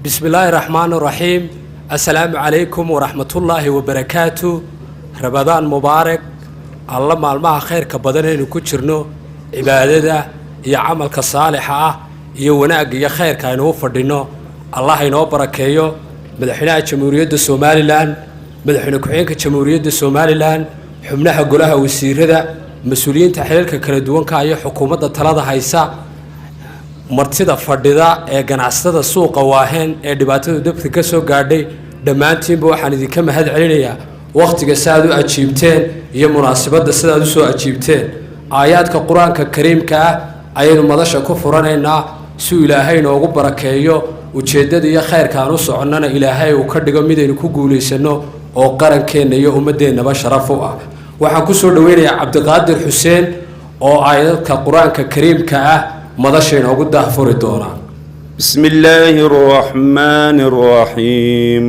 بسم الله الرحمن الرحيم. السلام عليكم ورحمة الله وبركاته. رمضان مبارك. Alla maalmaha khayrka badanaynu ku jirno, cibaadada iyo camalka saalixa ah iyo wanaagga iyo khayrka aynu u fadhino, Allah inoo barakeeyo. Madaxweynaha Jamhuuriyadda Somaliland, madaxweyne ku-xigeenka Jamhuuriyadda Somaliland, xubnaha golaha wasiirada, mas-uuliyiinta xilalka kala duwanka iyo xukuumadda talada haysa, martida fadhida ee ganacsatada suuqa Waaheen ee dhibaatadu dabka ka soo gaadhay, dhammaantiinba waxaan idinka mahad celinayaa wakhtiga si aad u ajiibteen iyo munaasabadda sidaad u soo ajiibteen. Aayaadka Qur-aanka Kariimka ah ayaynu madasha ku furanaynaa si uu Ilaahay noogu barakeeyo, ujeeddada iyo khayrka aan u soconnana Ilaahay uu ka dhigo midaynu ku guulaysanno oo qarankeenna iyo ummaddeennaba sharaf u ah. Waxaan kusoo dhaweynayaa Cabdiqaadir Xuseen oo aayadka Qur-aanka Kariimka ah madasha inoogu daahfuri doonaa. بسم الله الرحمن الرحيم.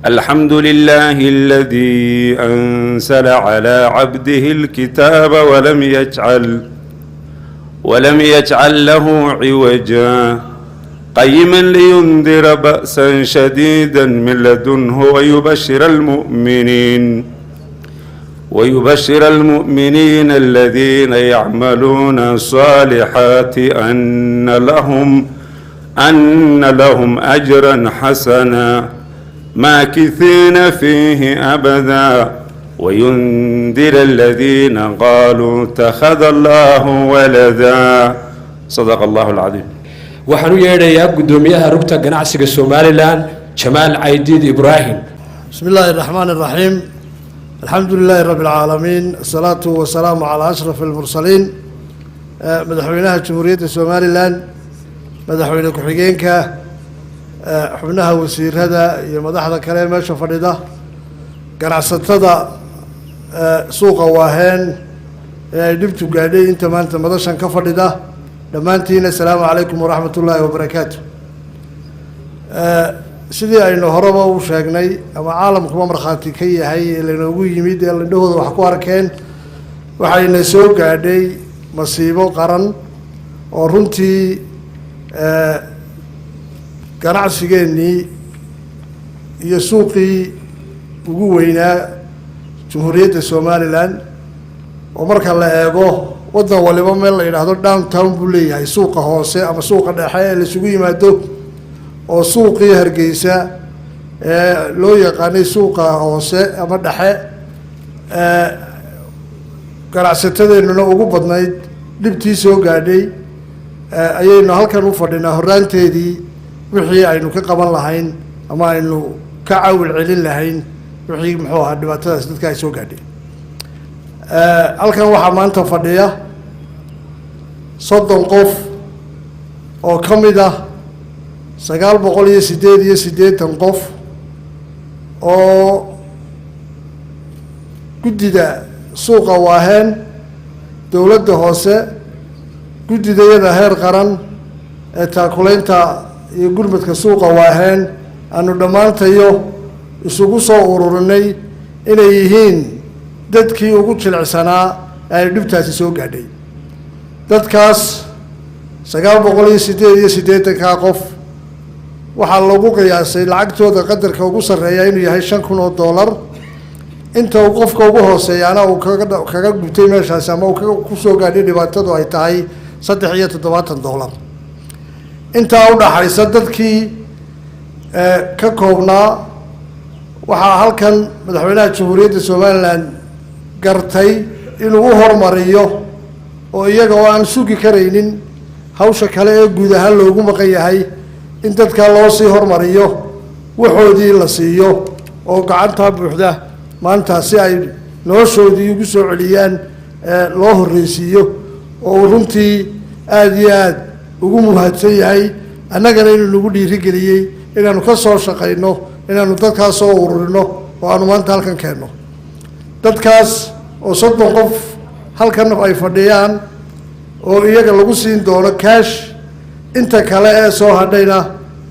الحمد لله الذي أنزل على عبده الكتاب ولم يجعل له عوجا. قيما لينذر بأسا شديدا من لدنه ويبشر المؤمنين الذين يعملون الصالحات أن لهم أجرا حسنا ماكثين فيه أبدا، وينذر الذين قالوا اتخذ الله ولدا. صدق الله العظيم. Waxaan u yeedhayaa guddoomiyaha Rugta Ganacsiga Somaliland, Jamaal Caydiid Ibraahim. بسم الله الرحمن الرحيم. الحمد لله رب العالمين، الصلاة والسلام على أشرف المرسلين. Madaxweynaha Jamhuuriyadda Somaliland, madaxweyne ku-xigeenka, xubnaha wasiirada iyo madaxda kale ee meesha fadhida, ganacsatada suuqa Waaheen ee ay dhibtu gaadhay inta maanta madashan ka fadhida, dhammaantiina asalaamu calaykum waraxmat ullaahi wabarakaatu. Sidii aynu horeba u sheegnay ama caalamkuba markhaati ka yahay ee laynoogu yimid ee indhahooda wax ku arkeen, waxayna soo gaadhay masiibo qaran oo runtii ganacsigeennii iyo suuqii ugu weynaa Jamhuuriyadda Somaliland, oo marka la eego waddan waliba meel la yidhaahdo downtown buu leeyahay, suuqa hoose ama suuqa dhexe ee laisugu yimaado, oo suuqii Hargeysa ee loo yaqaanay suuqa hoose ama dhexe, ganacsatadeennuna ugu badnayd, dhibtii soo gaadhay ayaynu halkan u fadhinaa horraanteedii wixii aynu ka qaban lahayn ama aynu ka cawil celin lahayn wixii muxuu ahaa dhibaatadaas dadka ay soo gaadhay. Halkan waxaa maanta fadhiya 30 qof oo ka mid ah 988 qof oo guddida suuqa Waaheen, dowladda hoose, guddidayada heer qaran ee taakulaynta iyo gurmadka suuqa Waaheen, aanu dhammaantayo isugu soo ururinay inay yihiin dadkii ugu jilicsanaa ee ay dhibtaasi soo gaadhay. Dadkaas 988-kaa qof waxaa lagu qiyaasay lacagtooda qadarka ugu sarreeya inuu yahay $5,000, inta uu qofka ugu hooseeyaana uu kaga gubtay meeshaasi ama uu kusoo gaadhay dhibaatadu ay tahay $73. Intaa udhaxaysa dadkii ka koobnaa waxaa halkan madaxweynaha Jamhuuriyadda Somaliland gartay inuu u hormariyo, oo iyaga oo aan sugi karaynin hawsha kale ee guud ahaan loogu maqan yahay, in dadka loo sii hormariyo, waxoodii la siiyo oo gacantaa buuxda maanta si ay noloshoodii ugu soo celiyaan loo horreysiiyo, oo uu runtii aada iyo aada ugu muhadsan yahay, annagana inuu nagu dhiirigeliyey inaanu ka soo shaqayno, inaanu dadkaas soo ururino oo aanu maanta halkan keenno dadkaas oo 30 qof halkan ay fadhiyaan, oo iyaga lagu siin doono cash, inta kale ee soo hadhayna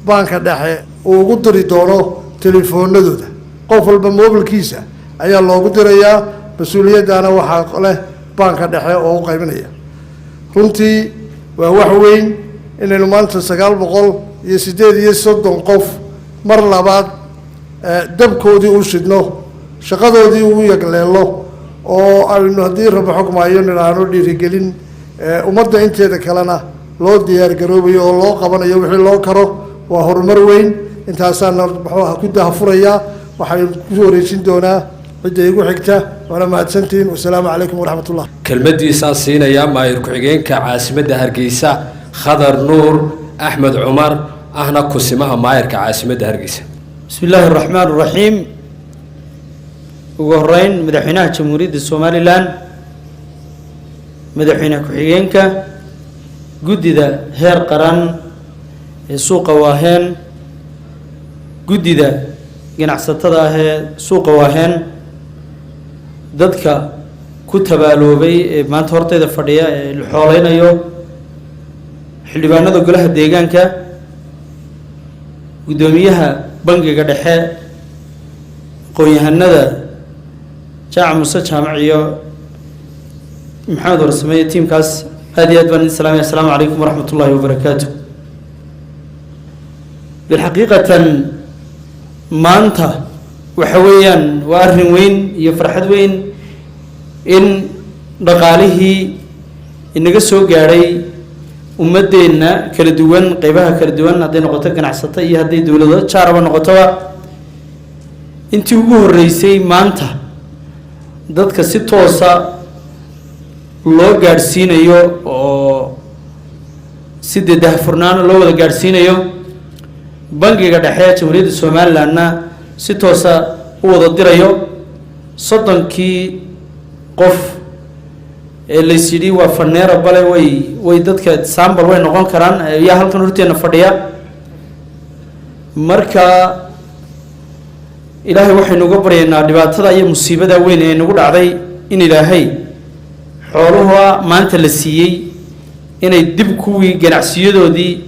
baanka dhexe uu ugu diri doono telefoonadooda. Qof walba mobilkiisa ayaa loogu dirayaa, mas-uuliyaddaana waxaa leh baanka dhexe oo u qaybinaya. Runtii waa wax weyn inaynu maanta 900 138 qof mar labaad dabkoodii u shidno, shaqadoodii ugu yagleelno, oo aynu haddii Rabo xogmaayo nidhaahno dhiirigelin ummadda inteeda kalena loo diyaargaroobayo oo loo qabanayo wixii loo karo, waa horumar weyn. Intaasaana muxuu aha ku dahafurayaa. Waxaynu ku wareejin doonaa cidda igu xigta. Waana mahadsantihiin. Wasalaamu calaykum waraxmat ullah. Kelmadiisaan siinayaa maayir ku-xigeenka caasimadda Hargeysa, Khadar Nuur Axmed Cumar, ahna kusimaha maayirka caasimadda Hargeysa. Bismi illaahi araxmaan araxiim. Ugu horeyn, madaxweynaha Jamhuuriyadda Somalilan, madaxweyne ku-xigeenka, guddida heer qaran ee suuqa Waaheen, guddida ganacsatada ah ee suuqa Waaheen, dadka ku tabaaloobay ee maanta horteyda fadhiya ee la xooleynayo, xildhibaanada golaha deegaanka, guddoomiyaha bangiga dhexe, aqoon-yahanada Jaac Muuse Jaamac iyo Maxamed Warsameeye, tiimkaas, aad iyo aad baan idin salaamaya. Asalaamu calaykum waraxmat ullahi wabarakaatu. Bilxaqiiqatan, maanta waxa weeyaan waa arrin weyn iyo farxad weyn in dhaqaalihii inaga soo gaadhay ummadeenna kala duwan, qeybaha kala duwan, hadday noqoto ganacsato iyo hadday dowlado jaaraba noqotoba, intii ugu horreysay maanta dadka si toosa loo gaadhsiinayo oo si dee dahfurnaana loo wada gaadhsiinayo, bangiga dhexe ee Jamhuuriyadda Somalilandna si toosa u wada dirayo 30kii qof ee lays yidhi waa faneera bale way dadka sample way noqon karaan, ayaa halkan horteena fadhiya. Marka Ilaahay waxaynu uga baryaynaa dhibaatada iyo musiibada weyn ee nagu dhacday in Ilaahay xooluha maanta la siiyey inay dib kuwii ganacsiyadoodii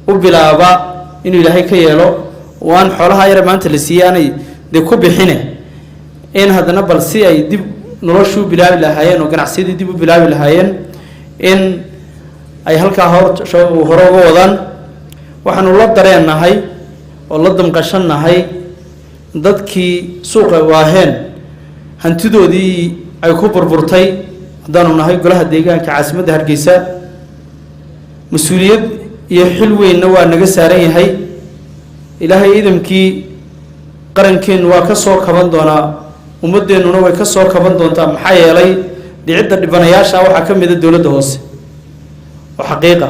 u bilaaba inuu Ilaahay ka yeelo, oo aan xoolaha yare maanta la siiyey aanay dee ku bixine, in haddana bal si ay dib noloshii u bilaabi lahaayeen oo ganacsiyadii dib u bilaabi lahaayeen in ay halkaa hor hore uga wadaan. Waxaanu la dareennahay oo la damqashannahay dadkii suuqa Waaheen hantidoodii ay ku burburtay. Haddaanu nahay golaha deegaanka caasimadda Hargeysa, mas-uuliyad iyo xil weynna waa naga saaran yahay. Ilaahay idamkii, qarankeennu waa ka soo kaban doonaa, ummadeennuna way ka soo kaban doontaa. Maxaa yeelay, dhicidda dhibanayaasha waxaa ka mid a dowladda hoose oo xaqiiqa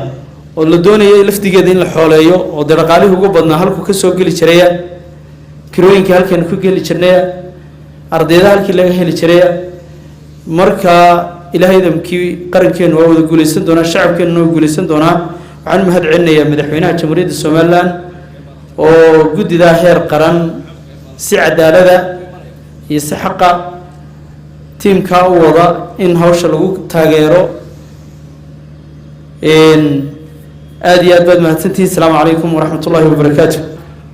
oo la doonaya lafdigeeda in la xooleeyo, oo dee dhaqaalihii ugu badnaa halkuu ka soo geli jiraya, kirooyinkii halkaynu ku geli jirnaya, ardayda halkii laga heli jiraya. Marka Ilaahay idamkii, qarankeennu waa wada guuleysan doonaa, shacabkeennuna waa guuleysan doonaa. Waxaan u mahad celinayaa madaxweynaha Jamhuuriyadda Somaliland oo guddidaa heer qaran si cadaalada iyo si xaqa tiimkaa u wada in hawsha lagu taageero. Aada iyo aad baad mahadsantihiin. Asalaamu calaykum waraxmat ullahi wabarakaatu.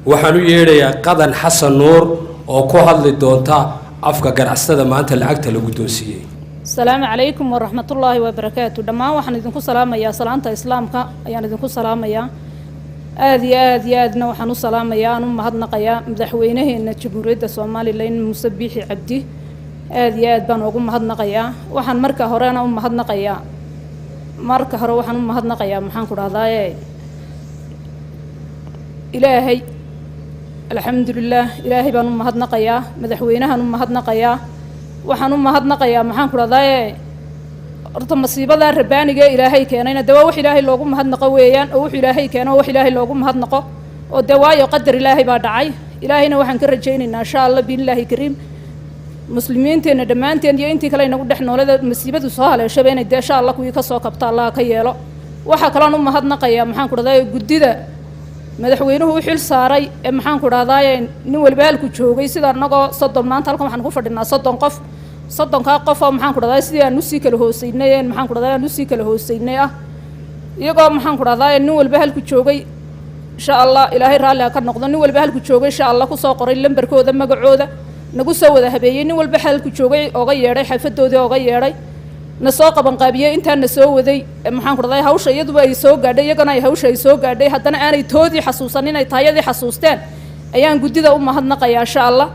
Waxaan u yeedhayaa Qadan Xasan Nuur oo ku hadli doonta afka ganacsatada maanta lacagta la guddoonsiiyey. Asalaamu calaykum waraxmatullaahi wabarakaatu. Dhammaan waxaan idinku salaamayaa salaanta Islaamka ayaan idinku salaamayaa. Aada iyo aad iyo aadna waxaan u salaamayaa, aan u mahadnaqayaa madaxweynaheena Jamhuuriyadda Somalilan, Muuse Biixi Cabdi. Aada iyo aad baan ugu mahadnaqayaa. Waxaan marka horena u mahadnaqayaa, marka hore waxaan u mahadnaqayaa, maxaan ku dhahdaaye, Ilaahay. Alxamdulilah, Ilaahay baan u mahadnaqayaa, madaxweynahan u mahadnaqayaa. Waxaan u mahadnaqayaa, maxaan ku dhahdaaye, horta masiibadaa rabbaaniga ee Ilaahay keenayna dee waa wax Ilaahay loogu mahadnaqo weeyaan, oo wuxuu Ilaahay keeno oo wax Ilaahay loogu mahadnaqo, oo dee waayo qadar Ilaahay baa dhacay. Ilaahayna waxaan ka rajaynaynaa, insha Allah biillaahi kariim, muslimiinteenna dhammaanteen iyo intii kale inagu dhex noolada masiibadu soo haleeshaba inay dee insha Allah kuwii kasoo kabta Allah ka yeelo. Waxaa kaloon u mahadnaqayaa, maxaan ku dhahdaye, guddida madaxweynuhu u xil saaray ee, maxaan ku dhahdaaye, nin waliba halku joogay, sida annagoo 30 maanta halkan waxaan ku fadhinaa 30 qof, 30kaa qof oo, maxaan ku dhahdaye, sidii aan usii kala hooseynay een, maxaan ku dhahdaye, aan usii kala hooseynay ah, iyagoo, maxaan ku dhahdaye, nin walba halku joogay, insha Allah Ilaahay raalli ha ka noqdo, nin walba halku joogay insha Allah kusoo qoray lambarkooda, magacooda, nagu soo wada habeeyey, nin walba halku joogay ooga yeedhay, xaafadoodii ooga yeedhay. Na soo qabanqaabiyey, intaan na soo waday, maxaan ku dhahday, hawsha iyaduba ay soo gaadhay, iyagana ay hawsha ay soo gaadhay, haddana aanay toodii xasuusan inay taayadii xasuusteen, ayaan guddida u mahadnaqayaa, insha Allah.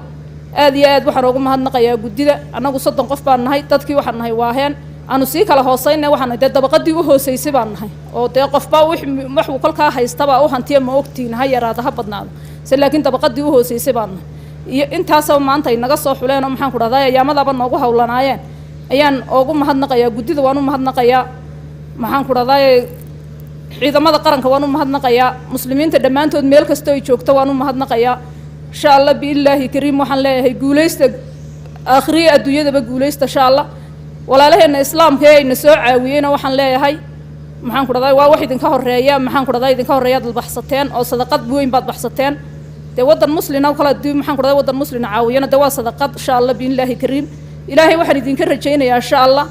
Aad iyo aad waxaan ugu mahadnaqayaa guddida. Annagu 30 qof baan nahay. Dadkii waxaan nahay Waaheen aanu sii kala hoosayna, waxaan nahay dee dabaqadii u hoosaysay baan nahay, oo dee qofba waxuu kolkaa haystabaa u hantiya, ma ogtiin, ha yaraada ha badnaado se, laakiin dabaqadii u hoosaysay baan nahay. Iyo intaasoo maanta ay naga soo xuleen oo, maxaan ku dhahday, ayaamadaaba noogu hawlanaayeen, ayaan ugu mahadnaqayaa guddida. Waan u mahadnaqayaa, maxaan ku dhahday, ciidamada qaranka waan u mahadnaqayaa, muslimiinta dhammaantood meel kastoo ay joogto waan u mahadnaqayaa, insha Allah biillaahi kariim. Waxaan leeyahay guulaysta, aakhiriya adduunyadaba guulaysta, insha Allah. Walaalaheenna islaamka ee ayna soo caawiyeyna waxaan leeyahay, maxaan ku dhahday, waa wax idinka horeeya, maxaan ku dhahday, idinka horreeyaad baxsateen oo sadaqad weyn baad baxsateen. Dee waddan muslina kala dii, maxaan ku dhahday, waddan muslina caawiyana dee waa sadaqad, insha Allah biillaahi kariim. Ilaahay waxaan idinka rajaynayaa, insha Allah,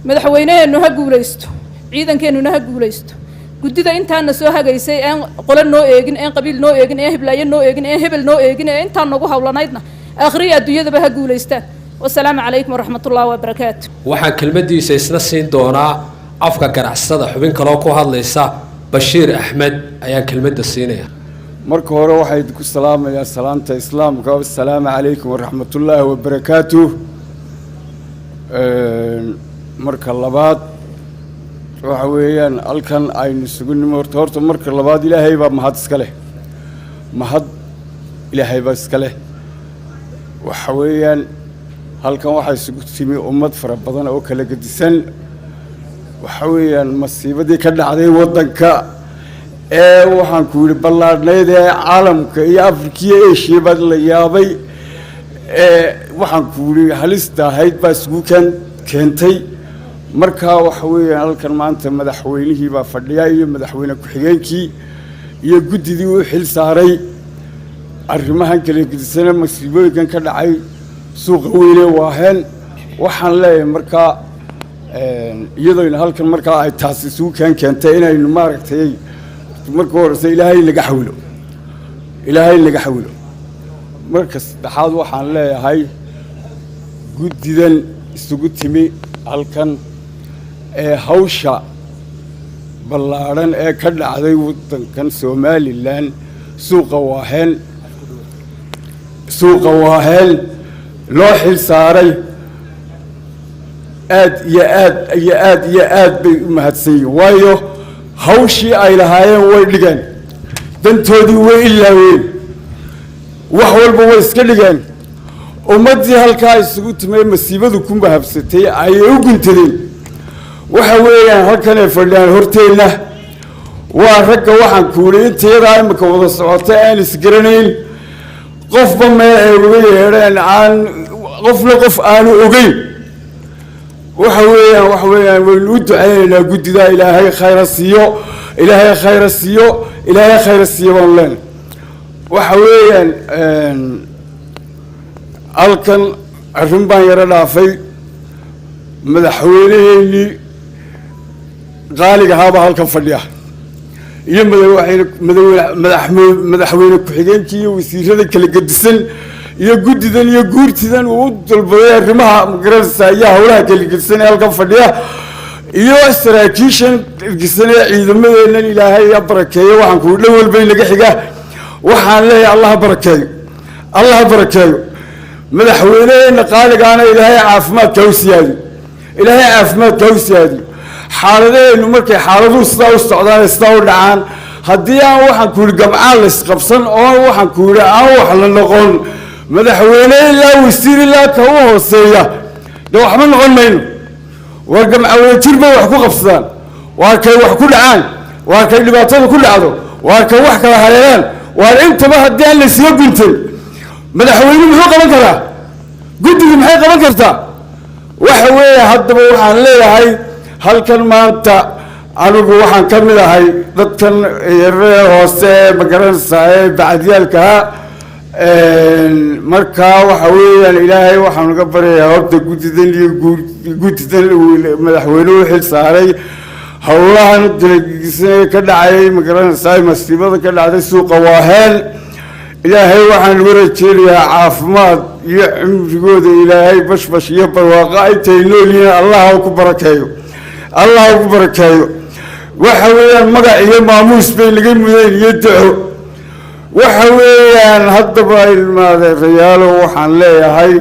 madaxweyneheennu ha guulaysto, ciidankeennuna ha guulaysto. Guddida intaana soo hagaysay een qole noo eegin, een qabiil noo eegin, een heblaayo noo eegin, een hebel noo eegin, ee intaan noogu hawlanaydna aakhiriya adduunyadaba ha guulaystaan. Wasalaamu calaykum waraxmatullahi wabarakaatu. Waxaan kelmaddiisa isna siin doonaa afka ganacsatada xubin kaloo ku hadlaysa, Bashiir Axmed ayaan kelmadda siinaya. Marka hore waxaa idinku salaamayaa salaamta islaamka: assalaamu calaykum waraxmatullaahi wabarakaatuh. Marka labaad waxa weeyaan halkan aynu isugu nimi, horta marka labaad Ilaahay baa mahad iska leh, mahad Ilaahay baa iska leh. Waxa weeyaan halkan waxaa isugu timi ummad fara badan oo kala gedisan. Waxa weeyaan masiibadii ka dhacday waddanka ee waxaan ku yidhi ballaadhnayd ee caalamka iyo Afrika iyo Eshiya baad la yaabay, ee waxaan ku yidhi halista ahayd baa isugu keentay. Markaa waxa weeyaan halkan maanta madaxweynihii baa fadhiya iyo madaxweyne ku-xigeenkii iyo guddidii u xil saaray arrimahan kala gedisana masiibooyinkan ka dhacay suuqa weyne Waaheen. Waxaan leeyahay markaa iyadoyna halkan markaa ay taas isugu keentay inaynu maaragtay marka horeyse Ilaahay naga xawilo, Ilaahay naga xawilo. Marka saddexaad waxaan leeyahay guddidan isugu timi halkan ee hawsha ballaadhan ee ka dhacday waddankan Somaliland, suuqa Waaheen, suuqa Waaheen loo xil saaray, aad iyo aad iyo aad iyo aad bay u mahadsan yihiin, waayo hawshii ay lahaayeen way dhigeen, dantoodii way ilaaween, wax walba way iska dhigeen. Ummaddii halkaa isugu timay masiibadu ku mahabsatay ayay u guntadeen. Waxa weeyaan halkan ay fadhiyaan horteenna waa ragga waxaan kuuli intayadaa imika wada socota aan isgaranayn, qofba meel ay uga yeedheen aan qofna qof aanu ogeyn. Waxa weeyaan waynu u ducaynaynaa guddidaa. Ilaahay khayra siiyo, Ilaahay khayra siiyo, Ilaahay khayra siiyo baanu leenahay. Waxa weeyaan halkan arrin baan yaro dhaafay. Madaxweyneheennii qaaliga ahaabaa halkan fadhiya iyo madaxweyne madaxweyne madaxweyne ku-xigeenkii iyo wasiirada kala gedisan iyo guddidan iyo guurtidan uu u dalbaday arrimaha magaranaysa iyo howlaha kala gedisan ee halkan fadhiya iyo saraakiishan gedisan ee ciidamadeennan. Ilaahay ha barakeeyo. Waxaan kuu dhan walba inaga xiga waxaan leeyahay Allah ha barakeeyo, Allah ha barakeeyo. Madaxweyneheenna qaaligaana Ilaahay caafimaadka ha u siyaadiyo, Ilaahay caafimaadka ha u siyaadiyo. Xaaladaheennu markay xaaladuhu sidaa u socdaan ee sidaa u dhacaan, haddii aan waxaan ku yidhi gamcaan la isqabsan oo waxaan ku yidhi aan wax la noqon, madaxweyne ilaa wasiir ilaa ka u hooseeya, de waxba noqon mayno. War gamcawada jir bay wax ku qabsadaan, waar kay wax ku dhacaan, waar kay dhibaatada ku dhacdo, waar kay wax kala haleelaan, waar intaba haddii aan la isla guntan, madaxweyne muxuu qaban karaa? Guddigu maxay qaban kartaa? Waxa weeye haddaba waxaan leeyahay halkan maanta anigu waxaan ka mid ahay dadkan yaree hoose ee magaranaysaa ee bacdiyaalkaha. Markaa waxa weeyaan Ilaahay waxaan uga baryayaa horta guddidan iyo guddidan madaxweynuhu xil saaray howlahan kalagisan ee ka dhacay magaranaysaa masiibada ka dhacday suuqa Waaheen. Ilaahay waxaan uga rajeynayaa caafimaad iyo cimrigooda Ilaahay bashbash iyo barwaaqo intay nool yihiin Allah ku barakeeyo, Allah ku barakeeyo. Waxa weeyaan magac iyo maamuus bay naga mudeen iyo duco. Waxa weeyaan haddaba, ilmaadeerayaalo, waxaan leeyahay,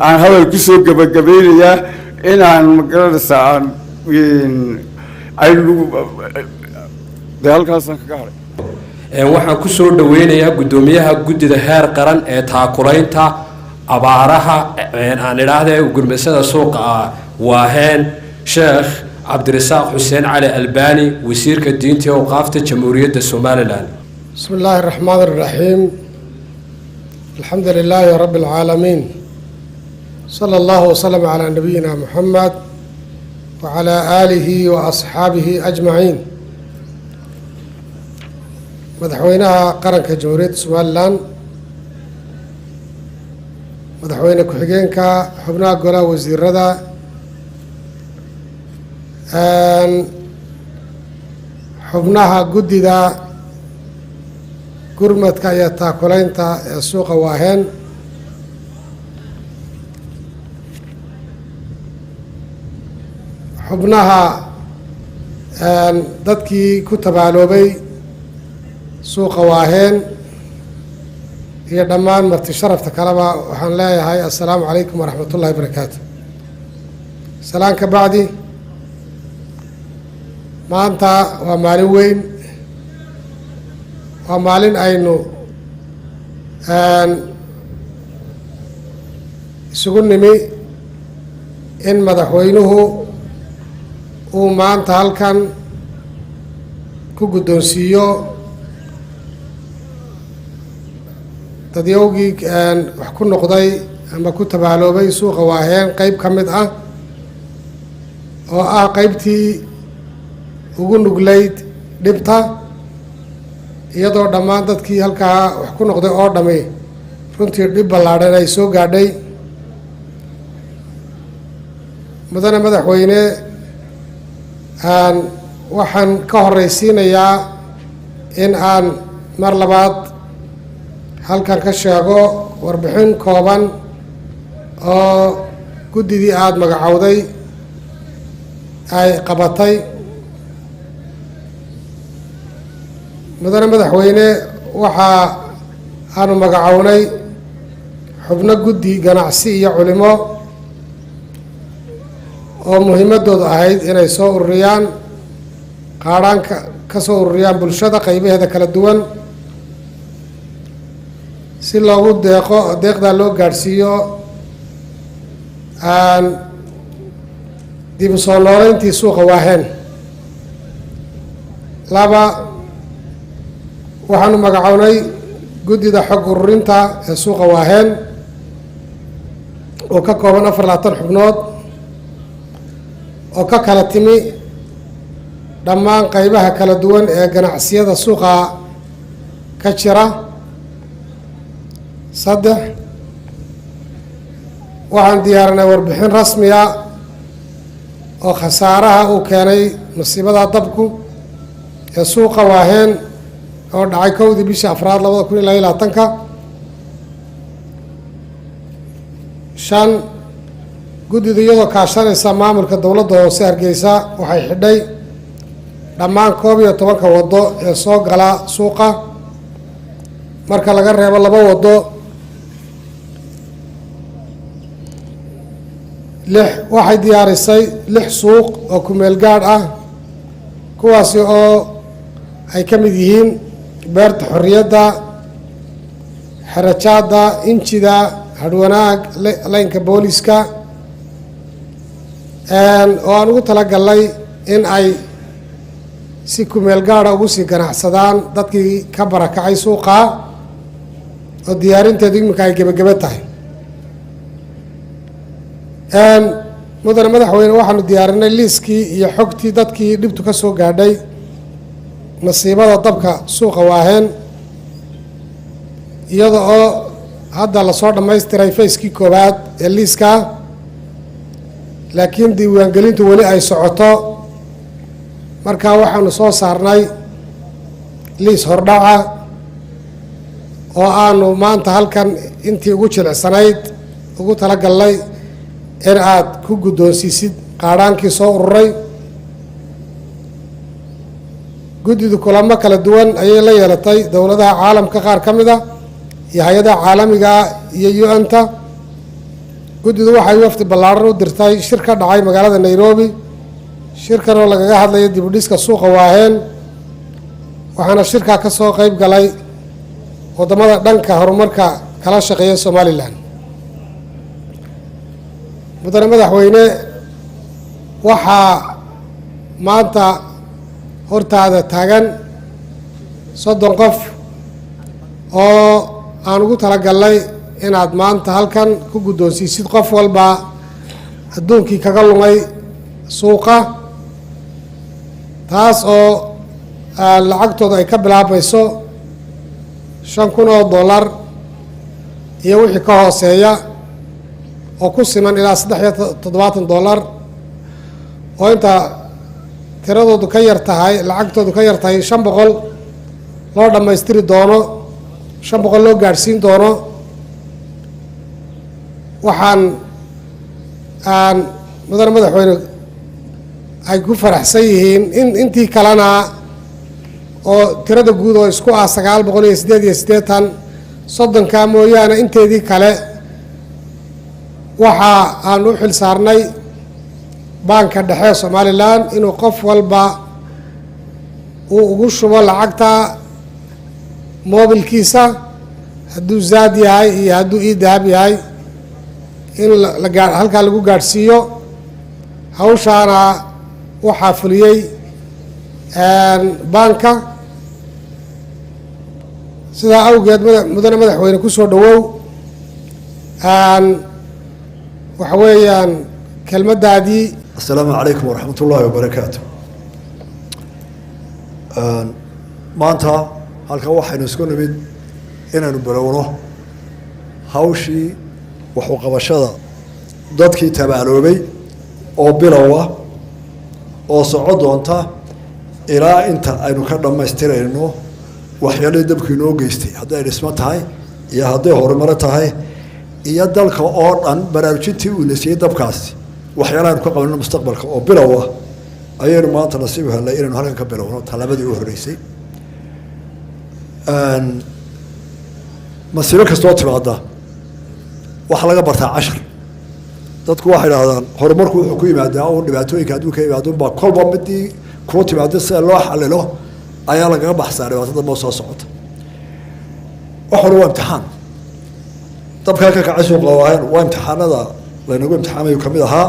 aan hadal kusoo gebagabaynayaa inaan magaranaysa aan aynu de halkaasaan kaga haray. Waxaan kusoo dhaweynayaa guddoomiyaha guddida heer qaran ee taakulaynta abaaraha, aan idhaahde gurmasada suuqa Waaheen, Sheekh Cabdirasaaq Xuseen Cali Albani, wasiirka diinta ee awqaafta Jamhuuriyadda Somaliland. بسم الله الرحمن الرحيم، الحمد لله رب العالمين، صلى الله وسلم على نبينا محمد وعلى آله وأصحابه أجمعين. Madaxweynaha qaranka Jamhuuriyadda Somaliland, madaxweyne ku-xigeenka, xubnaha golaha wasiirada, xubnaha guddida gurmadka iyo taakulaynta ee suuqa Waaheen, xubnaha dadkii ku tabaaloobay suuqa Waaheen iyo dhammaan marti sharafta kaleba, waxaan leeyahay assalaamu calaykum waraxmat ullahi barakaatu. Salaan ka bacdi, maanta waa maalin weyn, waa maalin aynu isugu nimi in madaxweynuhu uu maanta halkan ku guddoonsiiyo dadyowgii wax ku noqday ama ku tabaaloobay suuqa Waaheen qeyb ka mid ah, oo ah qeybtii ugu nuglayd dhibta, iyadoo dhammaan dadkii halkaa wax ku noqday oo dhami runtii dhib ballaadhan ay soo gaadhay. Mudane madaxweyne, waxaan ka horreysiinayaa in aan mar labaad halkan ka sheego warbixin kooban oo guddidii aada magacowday ay qabatay. Mudane madaxweyne, waxaa aanu magacownay xubno guddi ganacsi iyo culimo oo muhiimadoodu ahayd inay soo ururiyaan qaadhaanka, ka soo ururiyaan bulshada qaybaheeda kala duwan, si loogu deeqo, deeqdaa loo gaadhsiiyo aan dib u soo nooleyntii suuqa Waaheen. Laba, waxaanu magacownay guddida xog ururinta ee suuqa Waaheen oo ka kooban 24 xubnood oo ka kala timi dhammaan qaybaha kala duwan ee ganacsiyada suuqa ka jira. Saddex, waxaan diyaarinay warbixin rasmiya oo khasaaraha uu keenay masiibada dabku ee suuqa Waaheen oo dhacay 1dii bishii afraad 2022-ka. Shan, guddidu iyadoo kaashanaysa maamulka dowladda hoose Hargeysa waxay xidhay dhammaan 11-ka waddo ee soo gala suuqa, marka laga reebo laba waddo. Lix, waxay diyaarisay lix suuq oo kumeel gaadh ah, kuwaasi oo ay ka mid yihiin Beerta Xorriyadda, Xerajaada, Injida, Hadhwanaag, laynka booliska, oo aan ugu talagalnay in ay si kumeel gaadha ugu sii ganacsadaan dadkii ka barakacay suuqa, oo diyaarinteedu iminka ay gebagebe tahay. Mudane madaxweyne, waxaanu diyaarinay liiskii iyo xogtii dadkii dhibtu ka soo gaadhay masiibada dabka suuqa Waaheen, iyada oo hadda lasoo dhammaystiray phase-kii koowaad ee liiskaa, laakiin diiwaangelintu weli ay socoto. Marka waxaanu soo saarnay liis hordhaca Oo aanu maanta halkan intii ugu jilicsanayd ugu talagalnay in aad ku guddoonsiisid qaadhaankii soo ururay. Guddidu kulamo kala duwan ayay la yeelatay dowladaha caalamka qaar ka mid a iyo hay-adaha caalamiga ah iyo UN-ta. Guddidu waxay wafdi ballaaran u dirtay shir ka dhacay magaalada Nairobi, shirkan oo lagaga hadlaya dib u dhiska suuqa Waaheen, waxaana shirkaa ka soo qeyb galay waddamada dhanka horumarka kala shaqeeya Somaliland. Mudane madaxweyne, waxaa maanta hortaada taagan 30 qof oo aan ugu talagalnay inaad maanta halkan ku guddoonsiisid qof walba adduunkii kaga lumay suuqa, taas oo lacagtooda ay ka bilaabmayso $5,000 iyo wixii ka hooseeya, oo ku siman ilaa $73, oo inta tiradoodu ka yar tahay, lacagtoodu ka yar tahay 500 loo dhammaystiri doono, 500 loo gaadhsiin doono. Waxaan aan, mudane madaxweyne, ay ku faraxsan yihiin in intii kalena oo tirada guud oo isku ah 988, 30-ka mooyaane inteedii kale waxa aan u xil saarnay Baanka Dhexe Somaliland inuu qof walba uu ugu shubo lacagta moobilkiisa, hadduu Zaad yahay iyo hadduu eDahab yahay, in lagaa halkaa lagu gaadhsiiyo. Hawshaana waxaa fuliyey baanka. Sidaa awgeed, mudane madaxweyne, kusoo dhawow. Waxa weeyaan kelmaddaadii. Asalaamu calaykum waraxmat ullaahi wabarakaatu. Maanta halkan waxaynu isku nimid inaynu bilowno hawshii waxuqabashada dadkii tabaaloobay oo bilowa oo soco doonta ilaa inta aynu ka dhammaystirayno waxyaalihii dabkii inoo geystay, hadday dhismo tahay iyo hadday horumaro tahay iyo dalka oo dhan baraarujintii uu na siiyey dabkaasi, waxyaalaha aynu ka qabanno mustaqbalka oo bilow ah ayaynu maanta nasiib helnay inaynu halkan ka bilowno tallaabadii u horreysay. Masiibo kastoo timaada waxaa laga bartaa cashar. Dadku waxay idhahdaan horumarku wuxuu ku yimaadaa un dhibaatooyinka adduunka yimaado unbaa, kolba midii kuu timaado sida loo xalilo ayaa lagaga baxsaa dhibaato dambe oo soo socota. Wax hore waa imtixaan. Dabkaa ka kacay suuqa Waaheen waa imtixaanada laynagu imtixaamayu kamid ahaa.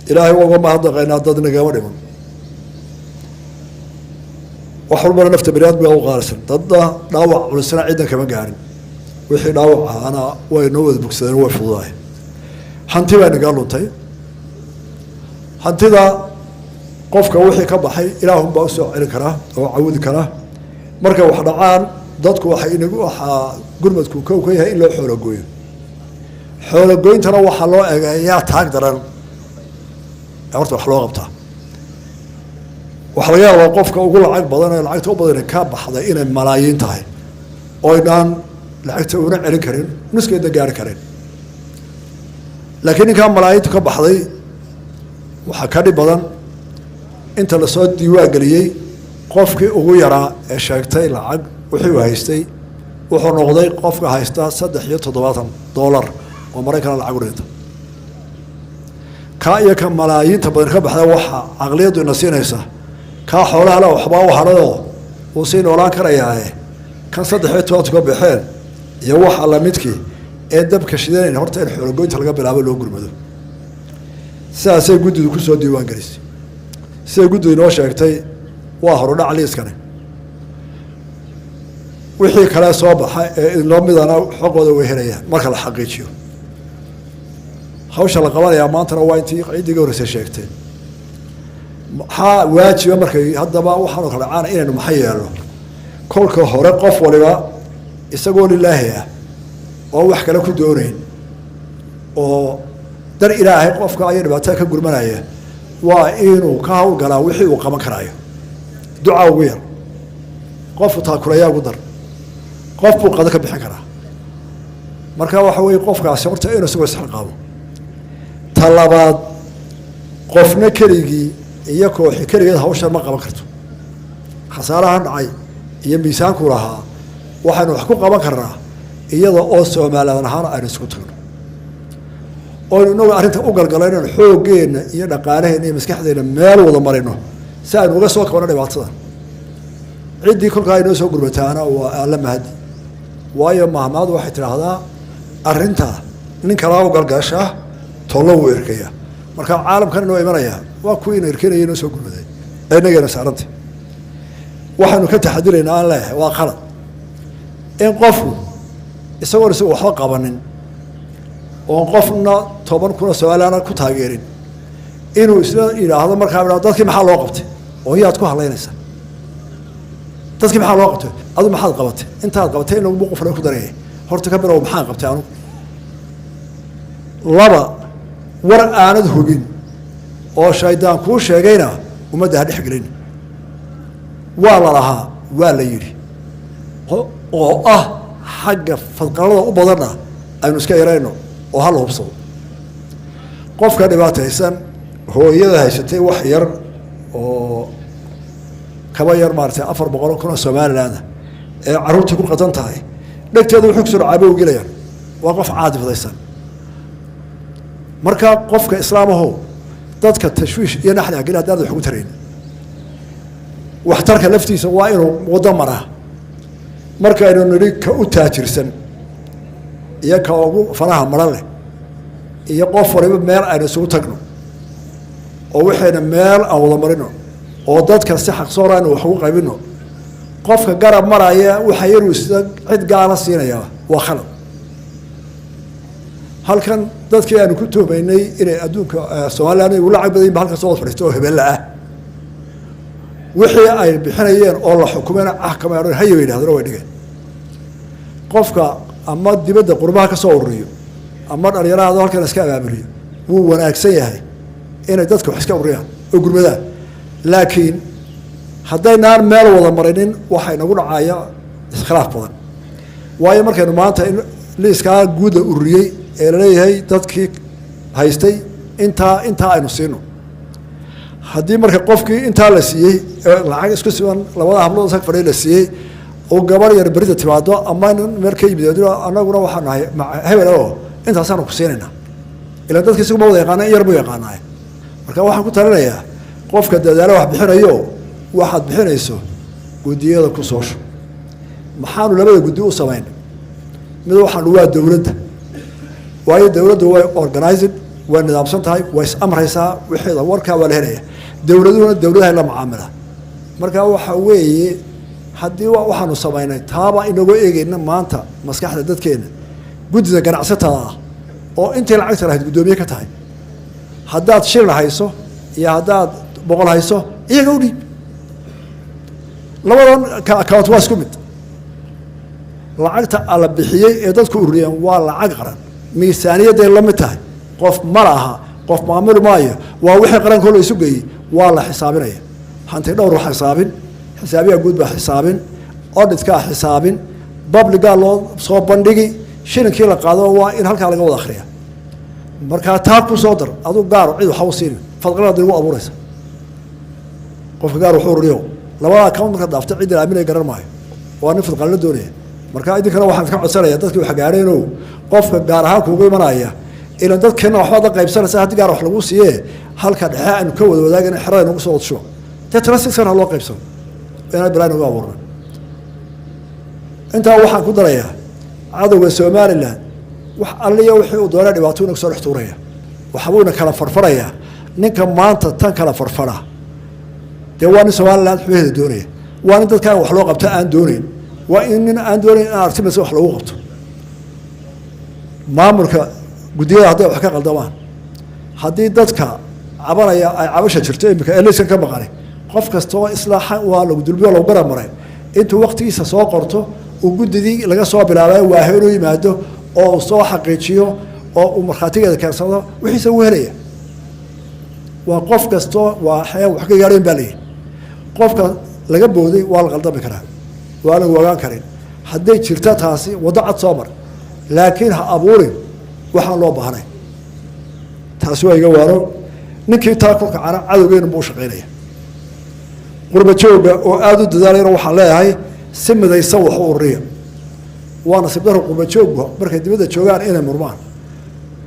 Ilaahay waa uga mahadnaqaynaa, dad nagama dhiman. Wax walbana nafta bani aadmiga u qaalisan. Dadna dhaawac culisna ciddan kama gaarin, wixii dhaawac ahaana way noo wada bogsadeen, way fududahay. Hanti baa nagaa luntay. Hantida qofka wixii ka baxay ilaahun baa usoo celin karaa oo cawudi karaa. Markay wax dhacaan dadku waxay inagu waxaa gurmadku kow ka yahay in loo xoologooyo. Xoologoyntana waxaa loo eegeeyaa taag daran ee horta wax loo qabtaa. Waxaa laga yaabaa qofka ugu lacag badan ee lacagta u badan ka baxday inay malaayiin tahay oo aynaan lacagta una celin karin, nuskeedna gaari karin, laakiin ninkaa malaayiintu ka baxday waxaa ka dhib badan inta lasoo diiwaan geliyey qofkii ugu yaraa ee sheegtay lacag wixii uu haystay wuxuu noqday qofka haysta $73 oo Maraykana lacag u dhinta. Kaa iyo ka malaayiinta badan ka baxda, waxaa caqliyaddu ina siinaysa kaa xoolaha le waxbaa u hadhayoo uu sii noolaan karayaaye, kan 73 ka baxeen iyo waxa lamidkii ee dabka shidanayn horta in xoologoynta laga bilaabo, loo gurmado. Sidaasay guddidu kusoo diiwaan gelisay. Siday guddidu inoo sheegtay, waa horudhac liiskani. Wixii kale soo baxa ee inoo midana xogooda way helayaan marka la xaqiijiyo. Hawsha la qabanayaa maantana waa intii ciddii ga horreysay sheegtay. Maxaa waajiba markay haddaba waxaanu kala caana inaynu maxa yeelno? Kolka hore qof waliba isagoo lilaahi ah oo wax kale ku doonayn oo dar Ilaahay qofka ayo dhibaatada ka gurmanaya waa inuu ka hawlgalaa wixii uu qaban karaayo. Ducaa ugu yar, qofku taakulayaa ugu dar. Qof buu qado ka bixin karaa. Marka waxa weeye qofkaasi horta inuu isagoo isxilqaabo. Ta labaad, qofna keligii iyo kooxi keligeed hawshan ma qaban karto. Khasaarahan dhacay iyo miisaanku lahaa waxaynu wax ku qaban karnaa iyada oo Soomaaliyan ahaan aynu isku tagno, oynu inagu arrinta u galgalo, inaynu xooggeenna iyo dhaqaalaheenna iyo maskaxdeenna meel wada marino si aynu uga soo kabano dhibaatada. Ciddii kolkaa inoo soo gurmataana waa Alla mahadi. Waayo, mahmaadu waxay tidhaahdaa, arrinta nin kalaa u galgashaa tollo wuu erkaya. Marka caalamkan inoo imanaya waa kuwii ina erkenaya, inoo soo gurmaday, inageena saaranta. Waxaynu ka taxadiraynaa, aan leeyahay, waa qalad in qofku isagoon isagu waxba qabanin, oon qofna 10,000 Somalilaana ku taageerin, inuu isla yidhaahdo markaa idhahdo, "Dadkii maxaa loo qabtay?" Oo yaad ku hadlaynaysaa? Dadkii maxaa loo qabtay? Adu maxaad qabatay? Intaad qabatay in lagu qofna ku daraya. Horta ka bilow, maxaan qabtay anugu? Laba, war aanad hubin oo shaydaan kuu sheegayna ummadda ha dhex gelin. Waa la lahaa, waa la yidhi, oo ah xagga fadqalada u badanna aynu iska yarayno oo hala hubsado. Qofka dhibaataysan, hooyada haysatay wax yar oo kaba yar, maaratay, 400,000 oo Somaliland ee carruurtii ku qadan tahay, dhegteeda wuxuu kusoo dhacaaba u gelayaan. Waa qof caadifadaysan. Marka qofka islaamaho, dadka tashwiish iyo naxli hageli haddaanad wax ugu tarayn. Waxtarka laftiisa waa inuu waddo maraa. Markaynu nidhi ka u taajirsan iyo ka ugu faraha maran leh iyo qof waliba meel aynu isugu tagno, oo waxayna meel aan wada marino, oo dadka si xaqsoor aynu wax ugu qaybino, qofka garab maraya waxa yaruu sida cid gaala siinaya waa khalad. Halkan dadkii aanu ku tuhmaynay inay adduunka Somaliland ugu lacag badan ba halkan soo wad fadhiista oo hebella ah, wixii ay bixinayeen oo la xukumeyna ah kama haya bay yidhahdeen, way dhigeen. Qofka ama dibadda qurbaha ka soo ururiyo ama dhalinyarahado halkan iska abaabuliyo, wuu wanaagsan yahay inay dadka wax iska ururiyaan oo gurmadaan, laakiin haddaynaan meel wada marinin waxaa inagu dhacaya iskhilaaf badan. Waayo, markaynu maanta in liiskaa guud la ururiyey ee laleeyahay dadkii haystay intaa intaa aynu siino, haddii marka qofkii intaa la siiyey, lacag isku siman labada hablood sag fadhiya la siiyey, oo gabar yar berida timaado ama nin meel ka yimid, anaguna waxaa nahay hebel oo intaasaanu ku siinaynaa, ilaan dadka isagu ma wada yaqaana, in yar buu yaqaanaa. Marka waxaan ku talinayaa qofka dadaalo wax bixinayo, waxaad bixinayso guddiyada ku soo shub. Maxaanu labada guddi u samayn? Mid waxaanu waa dowladda, waayo dowladdu way organized, way nidaamsan tahay, way is amraysaa, wixeeda warkaa waa la helaya. Dowladuhuna dowladahay la macaamila. Marka waxa weeye, haddii waxaanu samaynay taaba inagoo eegeyna maanta maskaxda dadkeena, guddida ganacsatada ah oo intii lacagta lahayd guddoomiye ka tahay, haddaad shilin hayso iyo haddaad 100 hayso, iyaga u dhiib. Labadan account waa isku mid. Lacagta ala bixiyey ee dadku ururiyeen waa lacag qaran, miisaaniyadday la mid tahay. Qof ma laha, qof maamuli maayo, waa wixii qarankoo la isu geeyey. Waa la xisaabinaya, hanti dhowr xisaabin, xisaabiyaha guud baa xisaabin, auditkaa xisaabin, publicgaa loo soo bandhigi. Shilinkii la qaado waa in halkaa laga wada akhriya. Markaa taa ku soo dar, aduu gaaro cid waxa u siinin, fadqalada igu abuuraysa. Qofka gaar wuxuu ururiyo labada account marka dhaafta, cidda aaminaya garan maayo, waa nin fadqalala doonaya. Marka idinkana waxaan ka codsanaya dadkii wax gaadheenow, qofka gaar ahaan kuugu imanaya, ilan dadkeena waxbaad la qaybsanaysa, haddii gaar wax lagu siiye, halka dhexe aynu ka wada wadaagana, xerada nagu soo wad shuba, deetana si san ha loo qaybsano, inaan bilaa nagu abuurna. Intaa waxaan ku darayaa, cadowga Somaliland wax alliya wixii uu doonaa dhibaato inagu soo dhex tuuraya, waxbuuna kala farfarayaa. Ninka maanta tan kala farfara dee waa nin Somaliland xubaheeda doonaya, waa nin dadkaan wax loo qabto aan doonayn, waa in nin aan doonayn in aragtimaysa wax loogu qabto. Maamulka guddiyada hadday wax ka qaldamaan, haddii dadka cabanaya ay cabasha jirto imika ee liiskan ka maqani, qof kastoo islaaxa waa lagu dulmiyo, lagu garab maray, intuu waktigiisa soo qorto uu guddidii laga soo bilaabay waahe inuu yimaado oo uu soo xaqiijiyo oo uu markhaatigeeda keensado, wixiisa uu helaya. Waa qof kastoo waa xee wax ka gaadheen baa layihi. Qofka laga booday waa la qaldami karaa, waa lagu ogaan karin. Hadday jirta taasi, waddo cad soo mar, laakiin ha abuurin waxaan loo baahnayn. Taasi waa iga waano. Ninkii taa ku kacana cadowgeenu buu shaqaynaya. Qurba jooga oo aada u dadaalayna waxaan leeyahay, si midaysan wax u ururiya. Waa nasiib daro qurba jooggu markay dibadda joogaan inay murmaan.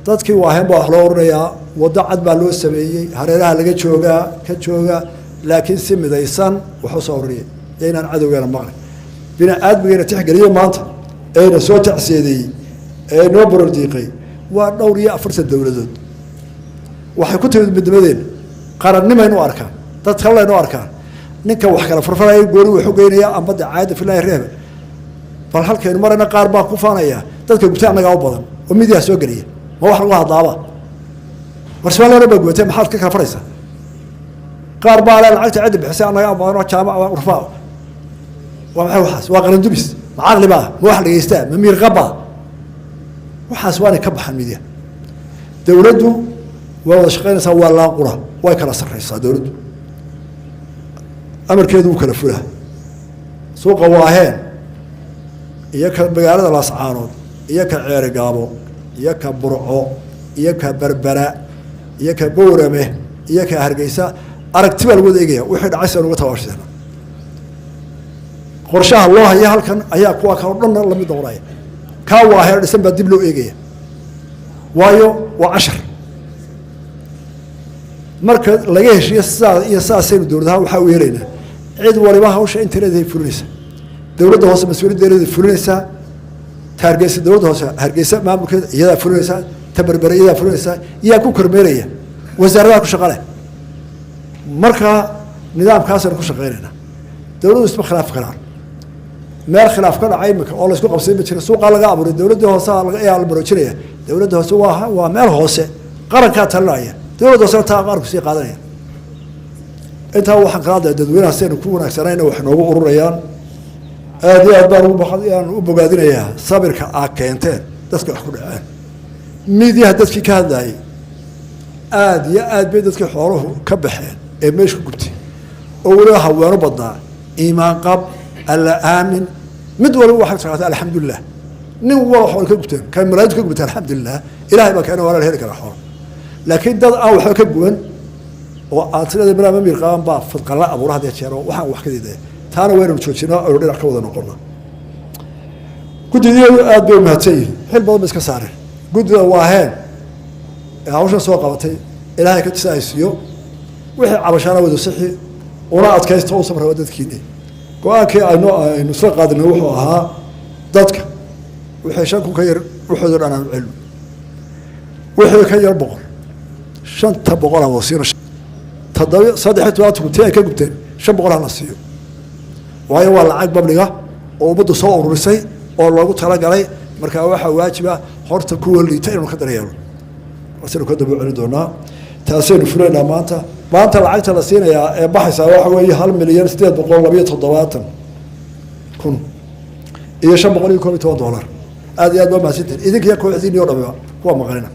Dadkii waaheen baa wax loo urinayaa, waddo cad baa loo sameeyey, hareeraha laga joogaa ka jooga, laakiin si midaysan wax u soo ururiya iyo inaan cadowgeena maqlin. Bini aadmigeena tixgeliye maanta eena soo tacseedeeyey ee noo borordiiqay waa dhowr iyo 40 dowladood. Waxay ku timid midnimadeena, qarannimaynu arkaan, dad kaleynu arkaan. Ninka wax kala farfaraya gooni wuxu geynaya amba dacaayadda filaahi reebe. Bal halkaynu marayna, qaar baa ku faanaya dadka gubta annagaa u badan oo midiyaa soo geliya. Ma wax lagu hadlaaba? War Somaliland baa gubatay, maxaad ka kala faraysaa? Qaar baa le lacagta ciddi bixisay annagaa badan oo jaamac urfaa. Waa maxay waxaas? Waa qarandubis. Ma caqli baa? Ma wax dhegeystaa? Ma miirqabaa waxaas? Waanay ka baxaan midiya. Dowladdu waa wada shaqaynaysaa, waa laanqura, way kala sarreysaa. Dowladdu amarkeedu wuu kala fulaa. Suuqa Waaheen iyo ka magaalada Laascaanood iyo ka Ceerigaabo iyo ka Burco iyo ka Berbera iyo ka Bowrame iyo ka Hargeysa aragti baa lagu wada eegaya. Wixii dhacay si aan uga tawaashseena, qorshaha loo haya halkan ayaa kuwa kaleo dhanna lamid noqonaya. Kaa Waaheen dhisan baa dib loo eegaya, waayo waa cashar. Marka laga heshiiyo sidaa iyo sidaasaynu dowladaha waxaa u yeelaynaa, cid waliba hawsha internet ay fulinaysaa. Dowladda hoose mas-uuliyaddeeday fulinaysaa. Ta Hargeysa, dowladda hoose Hargeysa maamulkeeda iyadaa fulinaysaa, ta Berbere iyadaa fulinaysaa. Yaa ku kormeeraya? Wasaaradaha ku shaqa leh. Marka nidaamkaasaynu ku shaqaynaynaa. Dowladdu isma khilaafi karaan. Meel khilaaf ka dhacay imika oo laysku qabsay ma jira. Suuqaa laga abuuray, dowladdii hoose ayaa la maroojinaya. Dowladda hoose waa meel hoose, qarankaa talinaya, dowladda hoosena taa qaranku sii qaadanaya. Intaa waxaan kala hadlaya dadweynaha sidaynu ku wanaagsanayna wax noogu ururayaan. Aada iyo aad baan ugu u bogaadinayaa sabirka aa keenteen dadka wax ku dhaceen. Miidyaha dadkii ka hadlayay, aada iyo aad bay dadkii xooluhu ka baxeen ee meesha ku gubtay oo weliba haweeno badnaa, iimaan qab, alla aamin. Mid waliba waxay tiraahdaa alxamdulilah. Nin wala xoolo ka gubteen, kay malaayintu ka gubteen, alxamdulilah, Ilahay baa keena, waa la heli karaa xoolo. Laakiin dad aan waxba ka guban oo aan tirada malaa ma miir qaban baa fadqalla abuura had jeer oo waxaan wax ka diidaya. Taana waynanu joojinaa aynu dhinac ka wada noqona. Guddidiyadu aad bay umahadsan yihiin, xil badan ba iska saareen. Guddida Waaheen ee hawshan soo qabatay, Ilaahay ka tisa ay siiyo. Wixii cabashaana wada sixi una adkaysta u samra dadkiini. Go-aankii aynu isla qaadinay wuxuu ahaa dadka wixii 5,000 ka yar waxoodo dhan aanu celino, wixii ka yar 100, 500 aan wada siino. 7 373 kun tii ay ka gubteen, 500 aan la siiyo, waayo waa lacag babliga oo ummaddu soo ururisay oo loogu talagalay. Markaa waxaa waajiba horta kuwa liita inaynu ka daryeelo, waasaynu ka daba celin doonaa. Taasaynu fulaynaa maanta. Maanta lacagta la siinayaa ee baxaysaa waxa weeye $1,872,511. Aad iyo aad baa mahadsantihin idinka iyo kooxdiinii o dhamiba kuwa maqanina.